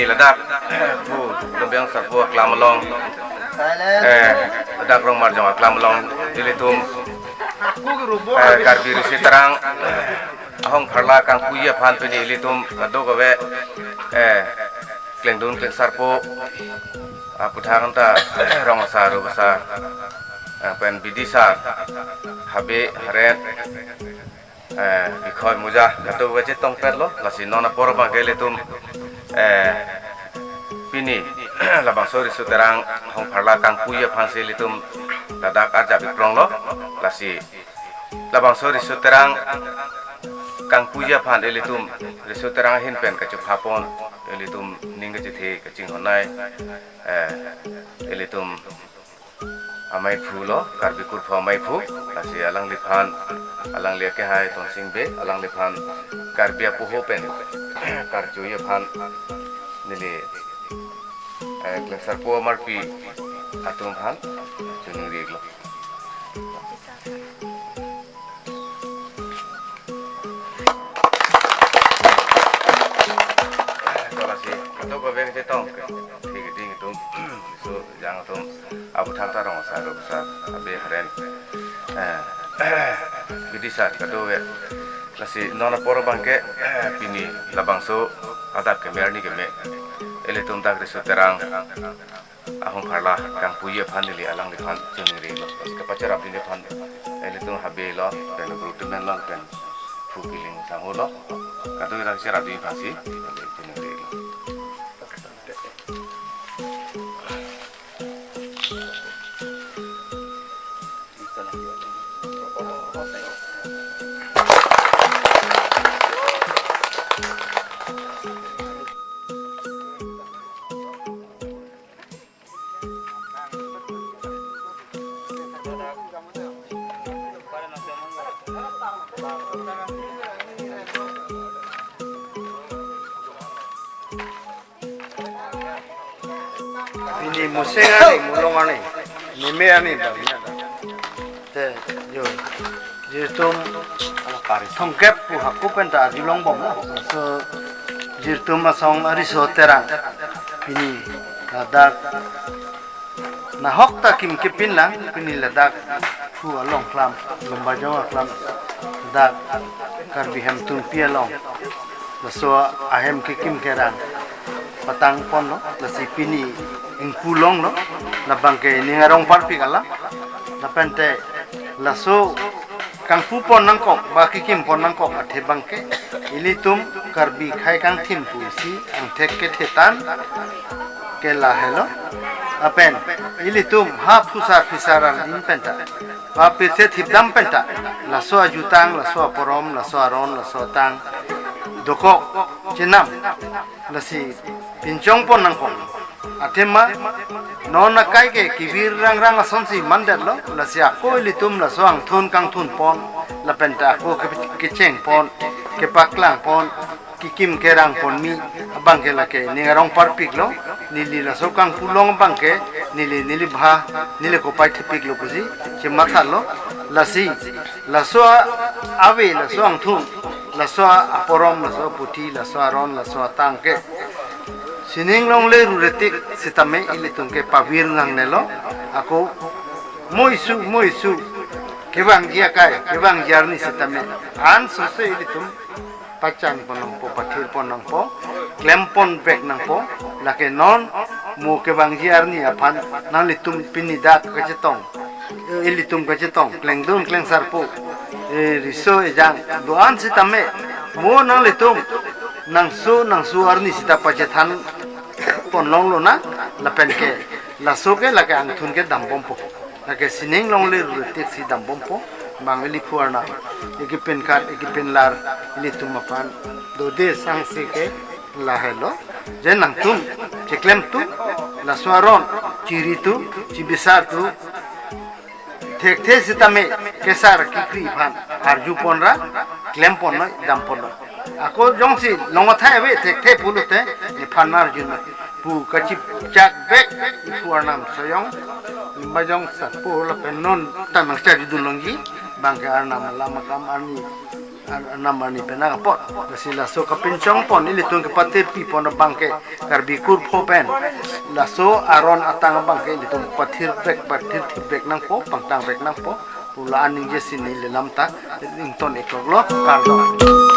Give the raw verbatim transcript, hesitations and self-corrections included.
Ladak pu Lumbijong Sarpo aklam along, eh, ladak Rongmarjong aklam along ilitum, eh, Karbi Riso Terang ahong pharla kangpuji aphan pini ilitum kadokave, eh, klengdun klengsarpo aputhak anta rong asar, rup asar, eh, pen bidisar, habe haren, eh, bikhoi muja kadokave chetongpetlo. Lasi non apor abangke ilitum, eh, pini labangso Riso Terang ahong pharla kangpuji aphansi ilitum ladak arjap ipronglo. Lasi labangso Riso Terang kangpuji aphan ilitum Riso Terang ahin pen kachephapon, ilitum ning kachethe kachinghonnei, eh, ilitum ameiphu lo, Karbi Kurpho ameiphu, lasi alangliphan, alangli akehai Tonsing Bey, alangliphan Karbi apoho pen karjuji aphan neli, eh, klengsarpo amarpi atum aphan choningri-iklo. To lasi, to ko beng chetong ke. Thik ding atum, so jang atum, aputhak ta rong asar, rup asar, habe haren, eh, bidisar kadokave. Lasi non apor abangke, eh, pini labangso adap keme arni keme ilitum dak Riso Terang ahong pharla kangpuji aphan neli alangliphan choningri-iklo. Lasi kapacharap dun aphan ilitum habe lo, pen group temen lo, pen phu Kiling Sangho lo, kadokave ta charap dun aphansi choningri-iklo. Pini museng arni, mulong arni, nime arni bang ya. Te, jo, jirtum thomkep pu hako penta arjulongbom na. So, jirtum asong Riso Terang pini ladak nahok ta kim kepinlang, pini ladak phu along klam, Lumbijong aklam, ladak Karbi Hemtunpi along, laso ahem kekim kerang patangponlo, lasi pini ingpu longlo, labangke ning arong parpik alam, lapente laso kangpupon nangkok, ba kekimpon nangkok athe abangke, ilitum Karbi akhei kangthim pusi angthek kethethan ke lahelo. Lapen ilitum ha phusar phisar arjin penta, ba pirthe thipdam penta, laso ajutang, laso aporom, laso aron, laso atang dokok chenam, lasi pinchongpon nangkok. Athema non akai ke kevir rangrang asonsi mandetlo, lasi ako ilitum laso angthun kangthunpon, lapenta ako ke-, kechengpon, kepaklangpon, kekim kerangpon mi abangke lake ning arong parpiklo, neli laso kangpu long abangke neli, neli bha, neli kopai thepiklo pusi chemathalo. Lasi laso a-, ave, laso angthun, laso aporom, laso aputhi, laso aron, laso atang ke sining longle ruretik sitame ilitum ke pavir nangnelo. Ako mo isu, mo isu, kevangji akai, kevangji arni sitame ansose ilitum pachanpon nangpo, pathirpon nangpo, klempon vek nangpo. Lake non mo kevangji arni aphan nanglitum pini dak kachetong, eh, ilitum kachetong, klengdun klengsarpo, eh, riso ejang do-an sitame, mo nanglitum nangso nangso arni sita pachethanpon longlo na, lapenke laso ke lake angthun ke dambompo. Lake sining longle ruretik si dambompo, bang ili phu arnam, iki pen kat, iki pen lar, ilitum aphan dode sangse ke lahelo. Je nangtum cheklemtu, laso aron chiritu, chibisartu, thekthe sitame kesar kekri aphan arjupon ra klemponnoi, damponloi. Ako jongsi long athai ave thekthe pulote nephan arjunoi pu kachipchak vek iphu arnam Soyong Lumbijong Sarpo lapen non ta nangcharjudun longji, bangke arnam alam akam arni an-, anam arni pen nangkapot. Lasi laso kapinchong pon ilitum kepathirpi pon abangke Karbi kurpho pen laso aron atang abangke ilitum pathir vek, pathirthip vek nangpo, pangtang vek nangpo pu la-an ningjesi neli lam ta ington-ik koklo, kardom.